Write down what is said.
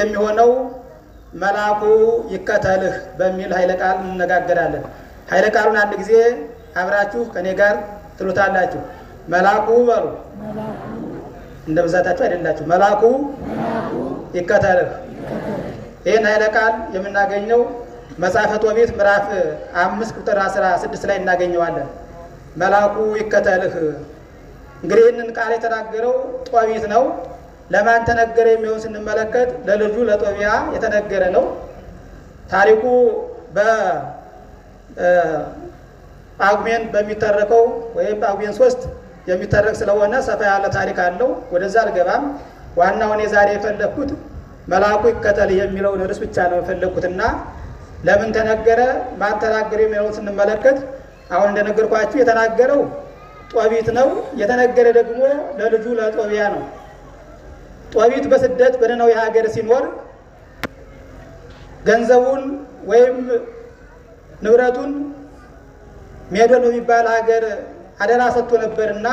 የሚሆነው መልአኩ ይከተልህ በሚል ኃይለ ቃል እንነጋገራለን። ኃይለ ቃሉን አንድ ጊዜ አብራችሁ ከኔ ጋር ትሉታላችሁ። መልአኩ በሉ። እንደ ብዛታችሁ አይደላችሁ። መልአኩ ይከተልህ። ይህን ኃይለ ቃል የምናገኘው መጽሐፈ ጦቢት ምዕራፍ 5 ቁጥር 16 ላይ እናገኘዋለን። መልአኩ ይከተልህ። እንግዲህ ይህንን ቃል የተናገረው ጦቢት ነው። ለማን ተነገረ የሚሆን ስንመለከት ለልጁ ለጦቢያ የተነገረ ነው። ታሪኩ በጳጉሜን በሚተረከው ወይም ጳጉሜን 3 የሚተረክ ስለሆነ ሰፋ ያለ ታሪክ አለው። ወደዛ አልገባም። ዋናውን የዛሬ የፈለግኩት መልአኩ ይከተልህ የሚለውን ርዕስ ብቻ ነው የፈለግኩትና ለምን ተነገረ፣ ማን ተናገረ የሚለውን ስንመለከት አሁን እንደነገርኳችሁ የተናገረው ጦቢት ነው። የተነገረ ደግሞ ለልጁ ለጦቢያ ነው። ጦቢት በስደት በነነዌ ሀገር ሲኖር ገንዘቡን ወይም ንብረቱን ሜዶን በሚባል ሀገር አደራ ሰጥቶ ነበርና